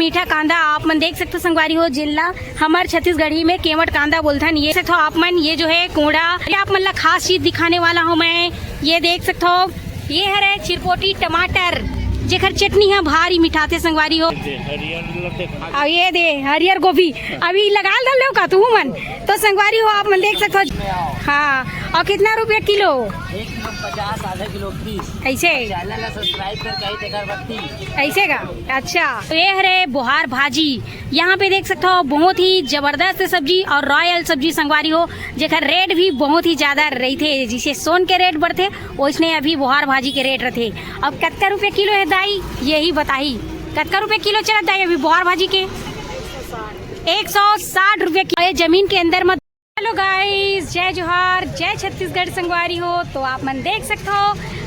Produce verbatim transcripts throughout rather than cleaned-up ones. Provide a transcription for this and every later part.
मीठा कांदा आप मन देख सकथो संगवारी हो, जेला हमर छत्तीसगढ़ी में केवट कांदा बोलथन। ये से तो आप मन, ये जो है कोड़ा, ये आप मन ला खास चीज दिखाने वाला हूँ मैं। ये देख सकथो, ये हरे चिरपोटी टमाटर, जेकर चटनी ह भारी मिठाथे संगवारी हो। अउ ये दे हरियर गोभी, अभी लगा डाल दो का तुहू मन, तो संगवारी हो आप मन देख सकथो। हाँ, अउ कितना रुपया किलो? एक किलो पचास, आधा किलो तीस। ऐसे? चैनल ला सब्सक्राइब करके आई तेकर बत्ती। ऐसे का? अच्छा, तो ये हरे बोहार भाजी, यहाँ पे देख सकथो बहुत ही जबरदस्त सब्जी अउ रॉयल सब्जी संगवारी हो, जेकर रेट भी बहुत ही ज्यादा रहिथे। जिसे सोन के रेट बढ़थे, वैसने अभी बोहार भाजी के रेट रहिथे। अब कतका रुपया किलो है दाई, यही बताही। कतका रुपया किलो चलत दाई अभी बोहार भाजी के? एक सौ साठ रुपया किलो। ये जमीन के अंदर म हेलो गाइस, जय जोहार, जय छत्तीसगढ़ संगवारी हो। तो आप मन देख सकथो,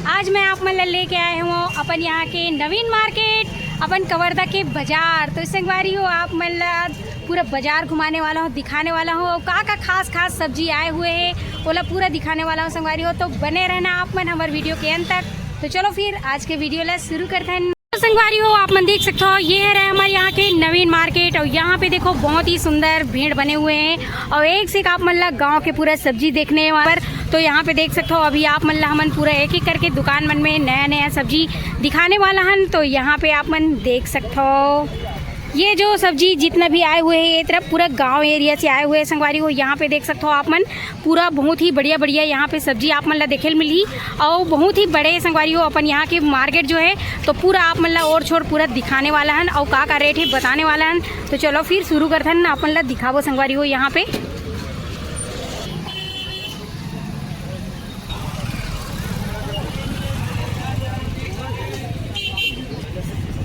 आज मैं आप मन ला लेके आए हूँ अपन यहाँ के नवीन मार्केट, अपन कवर्धा के बाजार। तो संगवारी हो, आप मन ला पूरा बाजार घुमाने वाला हूँ, दिखाने वाला हूँ, अउ का का खास खास सब्जी आए हुए है, ओला पूरा दिखाने वाला हूँ संगवारी हो। तो बने रहना आप मन हमर वीडियो के अंत तक। तो चलो फिर आज के वीडियो ला शुरू करथन। तो संगवारी हो, आप मन देख सकते हो, ये है रहे हमारे यहाँ के नवीन मार्केट। और यहाँ पे देखो, बहुत ही सुंदर भीड़ बने हुए हैं और एक से एक आप मन ला गाँव के पूरा सब्जी देखने वाला। तो यहाँ पे देख सकते हो, अभी आप मन ला हमन पूरा एक एक करके दुकान मन में नया नया सब्जी दिखाने वाला हन। तो यहाँ पे आप मन देख सकते हो, ये जो सब्जी जितना भी आए हुए हैं, ये तरफ पूरा गांव एरिया से आए हुए हैं संगवारी हो। यहाँ पे देख सकते हो आप मन, पूरा बहुत ही बढ़िया बढ़िया यहाँ पे सब्जी आप मन ला देखे ल मिलही। और बहुत ही बड़े संगवारी हो अपन यहाँ के मार्केट जो है, तो पूरा आप मन ला ओर छोर पूरा दिखाने वाला हन और का का रेट है बताने वाला हन। तो चलो फिर शुरू करथन, अपन ला दिखाबो संगवारी हो यहाँ पे।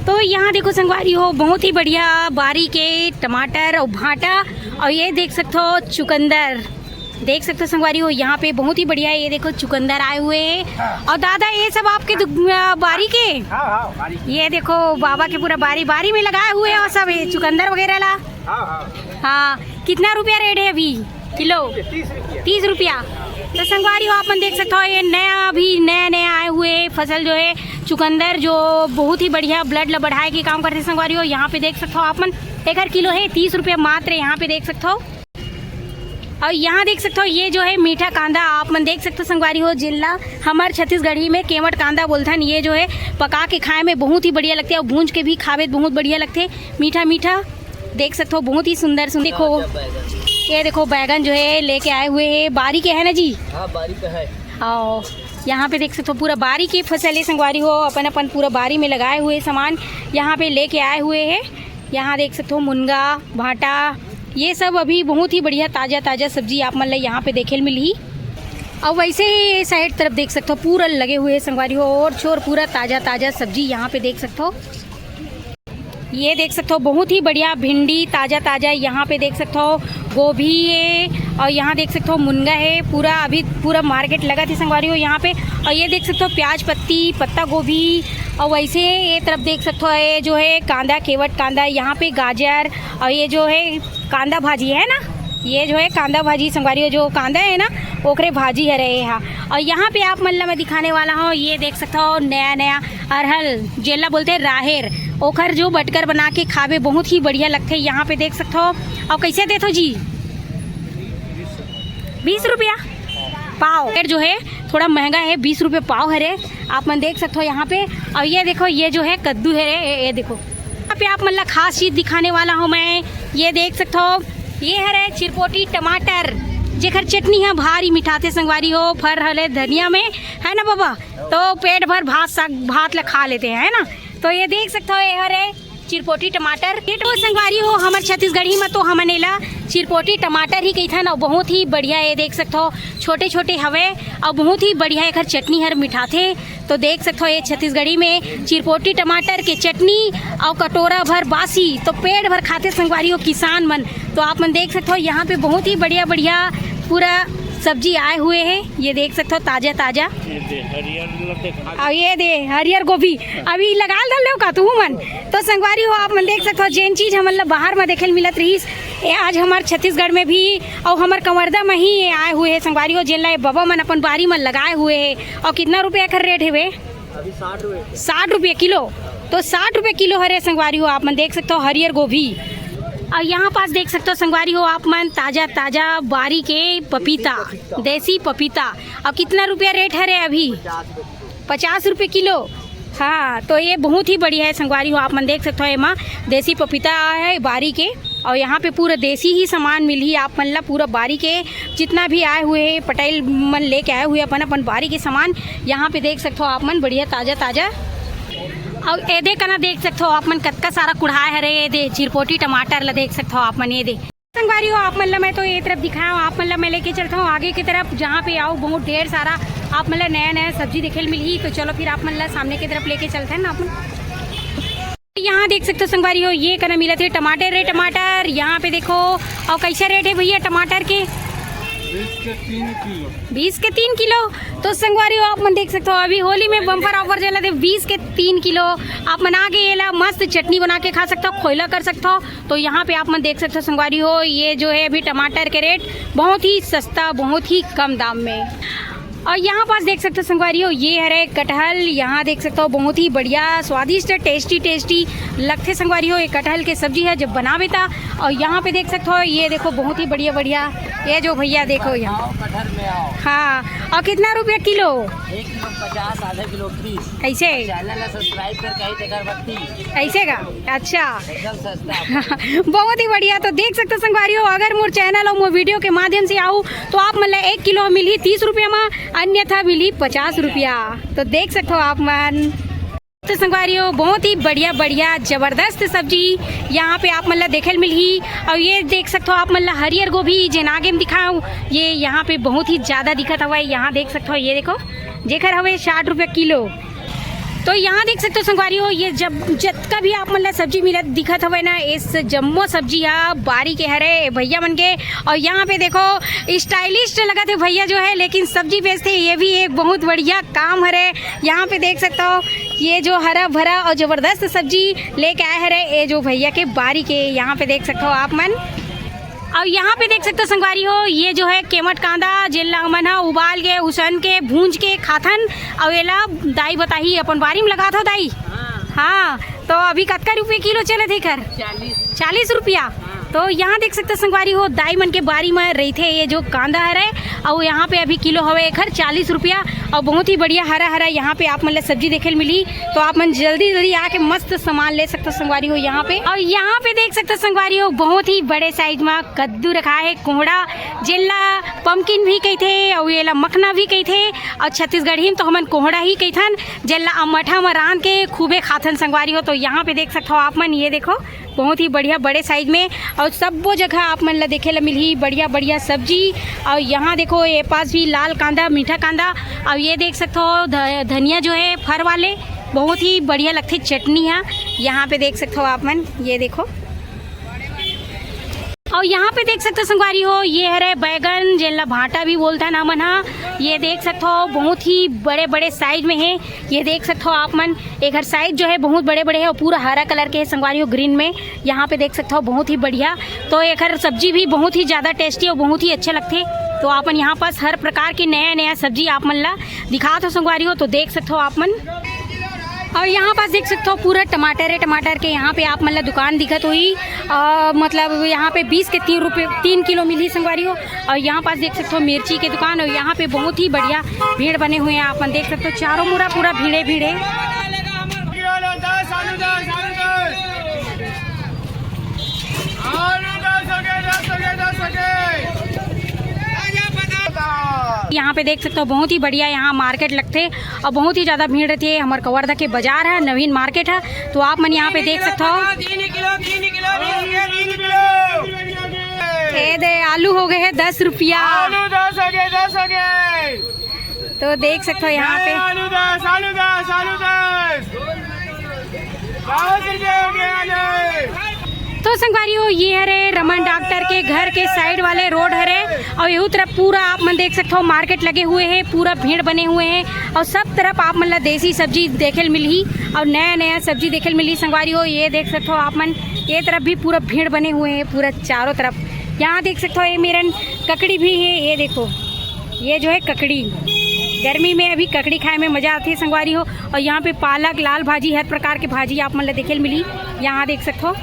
तो यहाँ देखो संगवारी हो, बहुत ही बढ़िया बारी के टमाटर और भाटा, और ये देख सकते हो चुकंदर, देख सकते हो संगवारी हो, यहाँ पे बहुत ही बढ़िया, ये देखो चुकंदर आए हुए हैं। हाँ। और दादा, ये सब आपके दु-, अ, बारी के? हाँ, हाँ, बारी। ये देखो बाबा के पूरा बारी, बारी में लगाए हुए हैं और सब ये चुकंदर वगैरह ला। हाँ, हाँ। हाँ, कितना रुपया रेट है अभी किलो? ये तीस रुपया। तीस रुपया। तो संगवारी हो, आप मन देख सकते हो, ये नया, अभी नया नया आए हुए फसल जो है चुकंदर, जो बहुत ही बढ़िया ब्लड ला बढ़ाए के काम करते संगवारी हो। यहाँ पे देख सकते हो आप मन, एकर किलो है तीस रुपया मात्र। यहाँ पे देख सकते हो, और यहाँ देख सकते हो, ये जो है मीठा कांदा, आप मन देख सकते हो संगवारी हो, जिनला हमर छत्तीसगढ़ी में केवट कांदा बोलथन। ये जो है पका के खाए में बहुत ही बढ़िया लगथे और भूंज के भी खावे त बहुत बढ़िया लगथे, मीठा मीठा। देख सकते हो, बहुत ही सुंदर सुंदर। देखो, ताजा बैगन। ये देखो, बैगन जो है लेके आए हुए हैं, बारी के है ना जी? हाँ, बारी का है। और यहाँ पे देख सकते हो, पूरा बारी के फसल है संगवारी हो, अपन अपन पूरा बारी में लगाए हुए सामान यहाँ पे लेके आए हुए हैं। यहाँ देख सकते हो, मुनगा, भाटा, ये सब अभी बहुत ही बढ़िया ताजा ताजा सब्जी आप मन ला यहाँ पे देखे ल मिलही। और वैसे ही ये साइड तरफ देख सकते हो, पूरा लगे हुए हैं संगवारी हो, ओर छोर पूरा ताजा ताजा सब्जी यहाँ पे देख सकते हो। ये देख सकते हो, बहुत ही बढ़िया भिंडी ताजा ताजा। यहाँ पे देख सकते हो गोभी है, और यहाँ देख सकते हो मुनगा है। पूरा अभी पूरा मार्केट लगा थी संगवारी हो यहाँ पे। और ये देख सकते हो प्याज पत्ती, पत्ता गोभी, और वैसे ये तरफ देख सकते हो, ये जो है कांदा, केवट कांदा, यहाँ पे गाजर, और ये जो है कांदा भाजी है ना, ये जो है कांदा भाजी संगवारी हो, जो कांदा है ना, ओकरे भाजी हरे ये हा। और यहाँ पे आप मन ला मैं दिखाने वाला हूँ, ये देख सकते हो नया नया अरहल, जेला बोलते हैं राहेर, ओकर जो बटकर बना के खावे बहुत ही बढ़िया लगथे। यहाँ पे देख सकते हो। और कैसे देथो जी? बीस रुपया पाव। फिर जो है थोड़ा महंगा है, बीस रुपये पाव हरे, आप मन देख सकते हो यहाँ पे। और ये देखो, ये जो है कद्दू है रे, ये, ये देखो। यहाँ पे आप मन ला खास चीज दिखाने वाला हूँ मैं, ये देख सकते हो, ये हरे चिरपोटी टमाटर, जेकर चटनी है भारी मिठाथे संगवारी हो, फर हले धनिया में, है ना बाबा? तो पेट भर भात साग, भात ला खा लेते हैं, है ना? तो ये देख सकते हो, ये हरे चिरपोटी टमाटर। ये तो संगवारी हो, हमर छत्तीसगढ़ी में तो हमन एला चिरपोटी टमाटर ही कहिथन, और बहुत ही बढ़िया, ये देख सकते हो, छोटे छोटे हवे, और बहुत ही बढ़िया एकर चटनी हर मिठाथे। तो देख सकते हो, ये छत्तीसगढ़ी में चिरपोटी टमाटर के चटनी और कटोरा भर बासी, तो पेट भर खाते संगवारी हो किसान मन। तो आप मन देख सकते हो, यहाँ पे बहुत ही बढ़िया बढ़िया पूरा सब्जी आए हुए हैं, ये देख सकते हो, ताजा ताजा। ये दे, हरियर लते खा। और ये दे हरियर गोभी, अभी लगा डाल दो का तुहू मन? तो संगवारी हो, आप मन देख सकते हो, जेन चीज हमन ला बाहर में देखे ल मिलत रहीस, ये आज हमार छत्तीसगढ़ में भी और हमार कवर्धा में ही ये आए हुए हैं संगवारी हो, जेन ला ये बाबा मन अपन बारी में लगाए हुए हैं। और कितना रुपया एकर रेट है वे? अभी साठ रुपये। साठ रुपये किलो। तो साठ रुपये किलो हरे संगवारी हो, आप मन देख सकथो हरियर गोभी। अउ यहाँ पास देख सकथो संगवारी हो आप मन, ताजा ताजा बारी के पपीता, देसी पपीता। अउ कितना रुपया रेट हरे अभी? पचास रुपये किलो। हाँ, तो ये बहुत ही बढ़िया है संगवारी हो, आप मन देख सकथो, एमा देसी पपीता है बारी के। अउ यहाँ पे पूरा देसी ही सामान मिलही आप मन ला, पूरा बारी के जितना भी आए हुए हैं पटेल मन लेके आए हुए अपन अपन बारी के सामान। यहाँ पे देख सकथो आप मन, बढ़िया ताजा ताजा। अउ एदे कना देख सकथो आप मन, कतका सारा कुढ़ाए हरे, एदे चिरपोटी टमाटर ला देख सकथो आप मन। एदे संगवारी हो, आप मन ला मैं तो ये तरफ दिखाया हूँ, आप मन ला मैं लेके चलता हूँ आगे की तरफ, जहाँ पे आओ बहुत ढेर सारा आप मन ला नया नया सब्जी देखे ल मिलही। तो चलो फिर आप मन ला सामने की तरफ लेके चलते हैं ना अपन। यहाँ देख सकते हो संगवारी हो, ये कना मिलत हे टमाटर रे टमाटर। यहाँ पे देखो, अउ कैसे रेट है भैया टमाटर के? बीस के तीन किलो। बीस के तीन किलो। तो संगवारी हो, आप मन देख सकते हो, अभी होली में बम्पर ऑफर चलत हे, बीस के तीन किलो। आप मन आके एला मस्त चटनी बना के खा सकते हो, खोइला कर सकते हो। तो यहाँ पे आप मन देख सकते हो संगवारी हो, ये जो है अभी टमाटर के रेट बहुत ही सस्ता, बहुत ही कम दाम में। अउ यहाँ पास देख सकते हो संगवारी हो, ये हरे कटहल। यहाँ देख सकते हो बहुत ही बढ़िया, स्वादिष्ट, टेस्टी टेस्टी लगथे संगवारी हो। ये कटहल के सब्जी है जब बनावे ता। अउ यहाँ पे देख सकते हो, ये देखो बहुत ही बढ़िया बढ़िया, ये जो भैया देखो यहाँ। आओ कटहल में आओ। हाँ, अउ कितना रुपया किलो? एक किलो पचास, आधा किलो तीस। कैसे? चैनल ला सब्सक्राइब करके आई तेकर बत्तीस। ऐसे का? अच्छा। एकदम सस्ता। बहुत ही बढ़िया। तो देख सकते हो संगवारी हो, अगर मोर चैनल अउ मोर वीडियो के माध्यम से आऊ तो आप मन ला एक किलो मिलही तीस रुपया मा, अन्यथा मिलही पचास रुपया। तो देख सकते हो आप मन। तो संगवारी हो, बहुत ही बढ़िया बढ़िया जबरदस्त सब्जी यहाँ पे आप मन ला देखे ल मिलही। अउ ये देख सकते हो आप मन ला हरियर गोभी, जेन आगे में दिखाऊँ, ये यहाँ पे बहुत ही ज्यादा दिखत हवय। यहाँ देख सकते हो, ये देखो, जेकर हवे साठ रुपया किलो। तो यहाँ देख सकते हो संगवारी हो, ये जब जतका भी आप मन ला सब्जी मिलत दिखत हवे ना, इस जम्मो सब्जी हा बारी के हरे भैया मन के। अउ यहाँ पे देखो, स्टाइलिस्ट लगत हे भैया जो है, लेकिन सब्जी बेचथे, ये भी एक बहुत बढ़िया काम हरे। यहाँ पे देख सकते हो, ये जो हरा भरा अउ जबरदस्त सब्जी लेके आए हरे, ये जो भैया के बारी के, यहाँ पे देख सकते हो आप मन। अउ यहाँ पे देख सकते हो संगवारी हो, ये जो है केमट कांदा, जेला हमन ह उबाल के, उसन के, भूंज के खाथन। अउ एला दाई बताही अपन बारी में लगात हो दाई। हाँ, तो अभी कतका रुपये किलो चलत हे एकर? चालीस। चालीस रुपया। तो यहाँ देख सकते हो संगवारी हो, दाई मन के बारी में रहिथे ये जो कांदा हरे, अउ यहाँ पे अभी किलो हवे एकर चालीस रुपया। अउ बहुत ही बढ़िया हरा हरा यहाँ पे आप मन ला सब्जी देखे ल मिली। तो आप मन जल्दी जल्दी आके मस्त सामान ले सकते हो संगवारी हो यहाँ पे। अउ यहाँ पे देख सकते हो संगवारी हो, बहुत ही बड़े साइज मा कद्दू रखा है, कोहड़ा, जेला पम्पकिन भी कहिथे अउ एला मखना भी कहिथे। अउ छत्तीसगढ़ी में तो हमन कोहड़ा ही कहिथन, जेला अमठा मा रांध के खूबे खाथन संगवारी हो। तो यहाँ पे देख सकते हो आप मन, ये देखो, बहुत ही बढ़िया बड़े साइज में। अउ सब्बो जगह आप मन ला देखे ला मिलही बढ़िया बढ़िया सब्जी। अउ यहाँ देखो, ये पास भी लाल कांदा, मीठा कांदा। अउ ये देख सकते हो ध-, धनिया जो है फर वाले, बहुत ही बढ़िया लगथे चटनी हा। यहाँ पे देख सकते हो आप मन, ये देखो। अउ यहाँ पे देख सकते हो संगवारी हो, ये हरे बैगन, जेला भांटा भी बोलथन हमन हा। ये देख सकते हो बहुत ही बड़े बड़े साइज में है। ये देख सकते हो आप मन, एकर साइज जो है बहुत बड़े बड़े है अउ पूरा हरा कलर के है संगवारी हो, ग्रीन में। यहाँ पे देख सकते हो बहुत ही बढ़िया। तो एकर सब्जी भी बहुत ही ज्यादा टेस्टी अउ बहुत ही अच्छा लगथे। तो आपन यहाँ पास हर प्रकार के नया नया सब्जी आप मन ला दिखात हो संगवारी हो, तो देख सकते हो आप मन। अउ यहाँ पास देख सकते हो पूरा टमाटर है, टमाटर के यहाँ पे आप मन ला दुकान दिखत होही। अ, मतलब यहाँ पे बीस के तीन रुपये, तीन किलो मिलही संगवारी हो। अउ यहाँ पास देख सकते हो मिर्ची के दुकान, अउ यहाँ पे बहुत ही बढ़िया भीड़ बने हुए हैं, आप मन देख सकते हो चारों मुड़ा पूरा भीड़े भीड़े। यहाँ पे देख सकते हो बहुत ही बढ़िया यहाँ मार्केट लगथे अउ बहुत ही ज्यादा भीड़ रहथे। हमर कवर्धा के बाजार है, नवीन मार्केट है, तो आप मन यहाँ पे देख सकते हो। तीन किलो, तीन किलो, तीन किलो, तीन किलो। ये दे, आलू हो गए हैं दस रुपया। आलू दस हो गए, दस हो गए। तो देख सकते हो यहाँ पे। आलू दस, आलू दस, आलू दस। दस रुपये हो गए आलू। तो संगवारी हो, ये हरे रमन डॉक्टर के घर के साइड वाले रोड हरे, अउ एहू तरफ पूरा आप मन देख सकते हो मार्केट लगे हुए हैं, पूरा भीड़ बने हुए हैं, अउ सब तरफ आप मन ला देसी सब्जी देखे ल मिलही, अउ नया नया सब्जी देखे ल मिलही संगवारी हो। ये देख सकते हो आप मन, ये तरफ भी पूरा भीड़ बने हुए हैं, पूरा चारों तरफ। यहाँ देख सकते हो, ये मेरन ककड़ी भी है, ये देखो, ये जो है ककड़ी। गर्मी में अभी ककड़ी खाए में मजा आथे संगवारी हो। और यहाँ पे पालक, लाल भाजी, हर प्रकार के भाजी आप मन ला देखे ल मिली। यहाँ देख सकथो,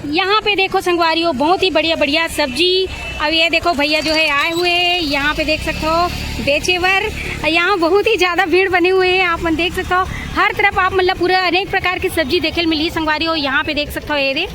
यहाँ पे देखो संगवारी हो, बहुत ही बढ़िया बढ़िया सब्जी। अब ये देखो भैया जो है आए हुए हैं, यहाँ पे देख सकते हो बेचे बर। यहाँ बहुत ही ज्यादा भीड़ बने हुए हैं, आप मन देख सकते हो हर तरफ आप मतलब पूरा अनेक प्रकार की सब्जी देखे ल मिली संगवारी हो। यहाँ पे देख सकते हो ये दे,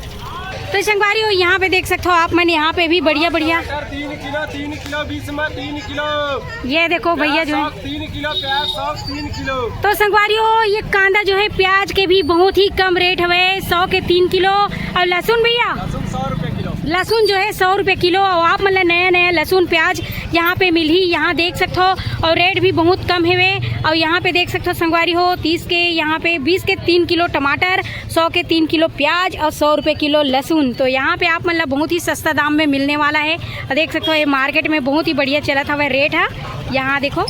तो संगवारी हो यहाँ पे देख सकते हो आप मन, यहाँ पे भी बढ़िया बढ़िया। टमाटर तीन किलो, तीन किलो बीस में तीन किलो। ये देखो भैया जो है, तीन किलो प्याज, सौ तीन किलो। तो संगवारी हो ये कांदा जो है प्याज के भी बहुत ही कम रेट हवे, सौ के तीन किलो। और लहसुन भैया, लहसुन सौ रुपये किलो। लहसुन जो है सौ रुपये किलो। और आप मतलब नया नया लहसुन प्याज यहाँ पे मिलही, यहाँ देख सकते हो। और रेट भी बहुत कम हवे। और यहाँ पे देख सकते हो संगवारी हो, तीस के, यहाँ पे बीस के तीन किलो टमाटर, सौ के तीन किलो प्याज और सौ रुपये किलो लहसुन। तो यहाँ पे आप मतलब बहुत ही सस्ता दाम में मिलने वाला है। और देख सकते हो ये मार्केट में बहुत ही बढ़िया चलत हवे रेट है। यहाँ देखो,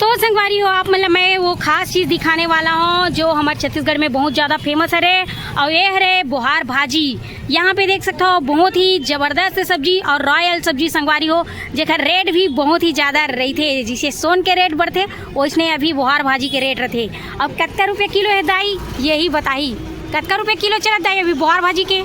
तो संगवारी हो आप मतलब मैं वो खास चीज दिखाने वाला हूँ जो हमारे छत्तीसगढ़ में बहुत ज्यादा फेमस हरे। और ये हरे बोहार भाजी। यहाँ पे देख सकते हो बहुत ही जबरदस्त सब्जी और रॉयल सब्जी संगवारी हो, जेकर रेट भी बहुत ही ज्यादा रहिथे। जिसे सोन के रेट बढ़थे, वैसने अभी बोहार भाजी के रेट रहिथे। अब कतका रुपये किलो है दाई, यही बताही। कतका रुपये किलो चलत दाई अभी बोहार भाजी के?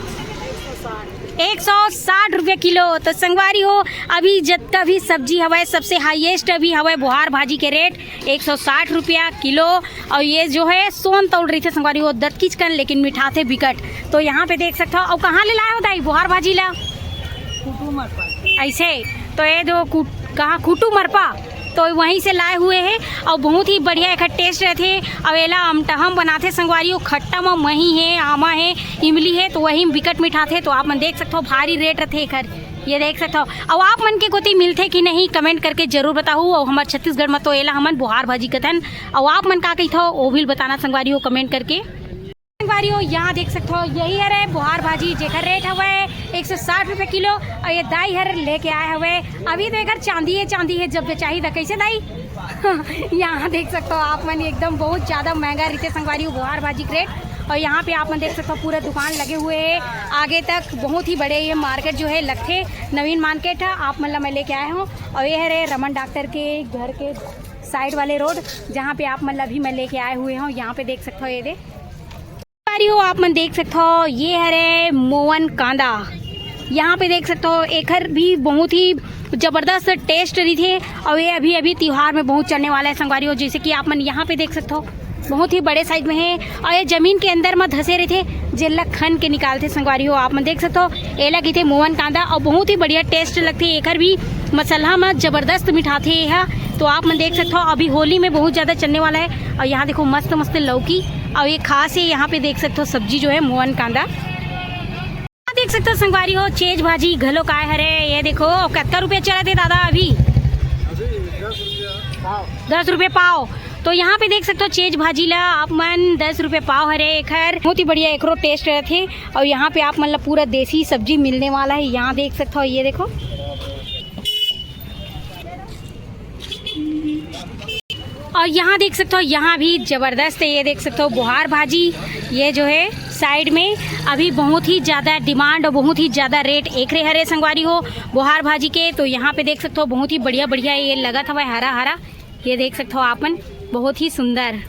एक सौ साठ रुपये किलो। तो संगवारी हो, अभी जतका भी सब्जी हवय, सबसे हाईएस्ट अभी हवय बोहार भाजी के रेट एक सौ साठ रुपया किलो। और ये जो है सोन तौल रहिथे संगवारी हो, दतकीच कन, लेकिन मिठाथे बिकट। तो यहाँ पे देख सकते हो। और कहाँ ले लाए हो दाई बोहार भाजी ला? कुटुम मरपा। ऐसे तो ये जो कुट-, कहाँ कुटुम मरपा, तो वहीं से लाए हुए हैं। और बहुत ही बढ़िया एकर टेस्ट रहथे। और एला अमटहम बनाथे संगवारी हो, खट्टा म मही है, आमा है, इमली है, तो वही म बिकट मिठाथे। तो आप मन देख सकते हो भारी रेट रहथे एकर, ये देख सकते हो। और आप मन के कोती मिलथे कि नहीं, कमेंट करके जरूर बताहू। और हमारे छत्तीसगढ़ में तो एला हमन बोहार भाजी कथन। और आप मन का कहिथो, वो भी बताना संगवारी हो कमेंट करके। संगवारी हो, यहाँ देख सकते हो, यही हरे बोहार भाजी, जेकर रेट हवे एक सौ साठ रुपये किलो। और ये दाई हर लेके आए हवे, अभी तो एकर चांदी है, चांदी है, जब बेचाही त कैसे दाई? यहाँ देख सकते हो आप मन, एकदम बहुत ज्यादा महंगा रहिथे संगवारी हो बोहार भाजी के रेट। और यहाँ पे आप मन देख सकते हो पूरा दुकान लगे हुए हैं आगे तक, बहुत ही बड़े ये मार्केट जो है लगथे, नवीन मार्केट है, आप मन ला मैं लेके आए हूँ। और ये हरे रमन डॉक्टर के घर के साइड वाले रोड, जहाँ पे आप मन ला भी मैं लेके आए हुए हूँ। यहाँ पे देख सकते हो ये दे संगवारी हो, आप मन देख सकते हो ये हरे मोवन कांदा। यहाँ पे देख सकते हो एकर भी बहुत ही जबरदस्त टेस्ट रहिथे। और ये अभी अभी त्योहार में बहुत चलने वाला है संगवारी हो, जैसे कि आप मन यहाँ पे देख सकते हो बहुत ही बड़े साइज में है। और ये जमीन के अंदर में धसे रहिथे, जेला खन के निकालथे संगवारी हो। आप मन देख सकते हो एला कहिथे मोवन कांदा। और बहुत ही बढ़िया टेस्ट लगथे एकर भी, मसाला में जबरदस्त मिठाथे ये ह। तो आप मन देख सकते हो अभी होली में बहुत ज्यादा चलने वाला है। और यहाँ देखो मस्त मस्त लौकी, और ये खास है, यहाँ पे देख सकते हो सब्जी जो है मोवन कांदा। देख सकते हो संगवारी हो, चेज भाजी घलो काय हरे। ये देखो कतका रुपया चलत है दादा अभी? दस रुपये पाव। तो यहाँ पे देख सकते हो चेज भाजी ला आप मन दस रुपये पाव हरे एखर। बहुत ही बढ़िया एकरो टेस्ट रहथे। और यहाँ पे आप मन ला पूरा देसी सब्जी मिलने वाला है। यहाँ देख सकते हो, ये देखो, और यहाँ देख सकते हो, यहाँ भी जबरदस्त है। ये देख सकते हो बोहार भाजी, ये जो है साइड में अभी बहुत ही ज्यादा डिमांड और बहुत ही ज्यादा रेट एकरे हरे संगवारी हो बोहार भाजी के। तो यहाँ पे देख सकते हो बहुत ही बढ़िया बढ़िया ये लगत हवय हरा हरा। ये देख सकते हो आप मन, बहुत ही सुंदर।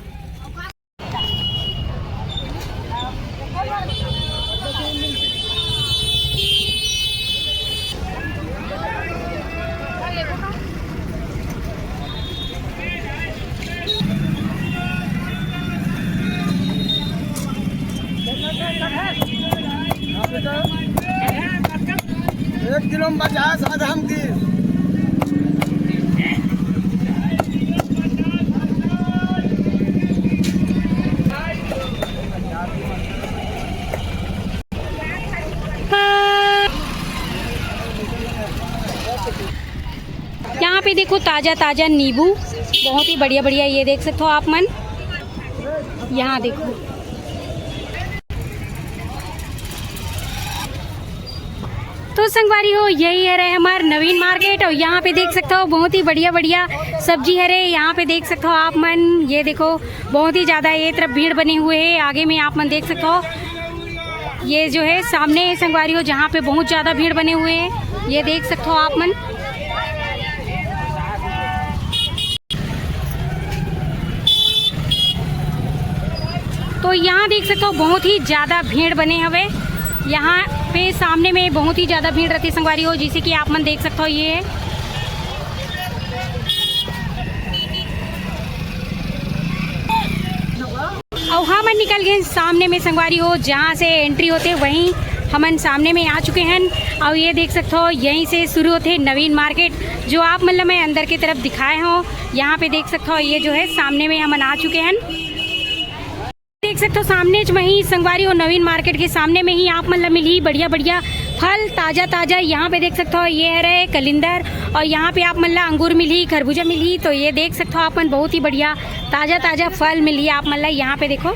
एक किलो में पचास, आधा हम तीस। यहाँ पे देखो ताजा ताजा नींबू, बहुत ही बढ़िया बढ़िया। ये देख सकते हो आप मन, यहाँ देखो। तो संगवारी हो, यही हरे हमार नवीन मार्केट। और यहाँ पे देख सकते हो बहुत ही बढ़िया बढ़िया सब्जी हरे। यहाँ पे देख सकते हो आप मन, ये देखो बहुत ही ज्यादा ये तरफ भीड़ बने हुए है। आगे में आप मन देख सकते हो ये जो है सामने है संगवारी हो, जहाँ पे बहुत ज्यादा भीड़ बने हुए हैं, ये देख सकते हो आप मन। तो यहाँ देख सकते हो बहुत ही ज्यादा भीड़ बने हवे। यहाँ पे सामने में बहुत ही ज्यादा भीड़ रहती संगवारी हो, जैसे कि आप मन देख सकते हो ये है। अउ हमन निकल गए सामने में संगवारी हो, जहाँ से एंट्री होते वहीं हमन सामने में आ चुके हैं। अउ ये देख सकते हो यहीं से शुरू होते नवीन मार्केट, जो आप मन ल मैं अंदर की तरफ दिखाए हो। यहाँ पे देख सकते हो ये जो है सामने में हमन आ चुके हैं। देख सकते हो सामने च वहीं संगवारी हो नवीन मार्केट के सामने में ही आप मन ल मिलही बढ़िया बढ़िया फल ताजा ताजा। यहाँ पे देख सकते हो ये हरे कलिंदर अउ यहाँ पे आप मन ल अंगूर मिलही, खरबूजा मिलही। तो ये देख सकते हो आप मन बहुत ही बढ़िया ताजा ताजा फल मिलही आप मन ल। यहाँ पे देखो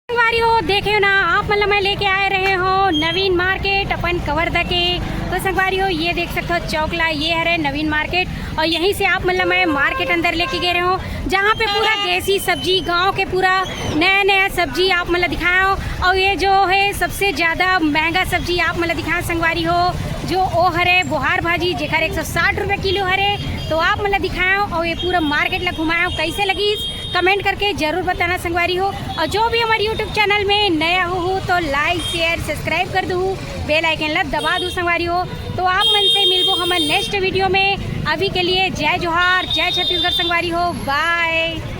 संगवारी हो, देखे हो ना आप मन ल मैं लेके आए रहे हो नवीन मार्केट अपन कवर्धा के। तो संगवारी हो ये देख सकते हो चौक ला, ये हरे नवीन मार्केट अउ यहीं से आप मन ल मैं मार्केट अंदर लेके गए रहे हो, जहाँ पे पूरा देसी सब्जी गांव के पूरा नया नया सब्जी आप मन ल दिखाए हो। अउ ये जो है सबसे ज्यादा महंगा सब्जी आप मन ल दिखाए हो संगवारी हो, जो ओ हरे बोहार भाजी, जेकर एक सौ साठ रुपये किलो हरे। तो आप मन ल दिखाए हो अउ ये पूरा मार्केट ला घुमाए हो, कैसे लगिस कमेंट करके जरूर बताना संगवारी हो। अउ जो भी हमर YouTube चैनल में नया हो, हो तो लाइक शेयर सब्सक्राइब कर दू, बेल आइकन ला दबा दू संगवारी हो। तो आप मन से मिलबो हमर नेक्स्ट वीडियो में। अभी के लिए जय जोहार, जय छत्तीसगढ़ संगवारी हो, बाय।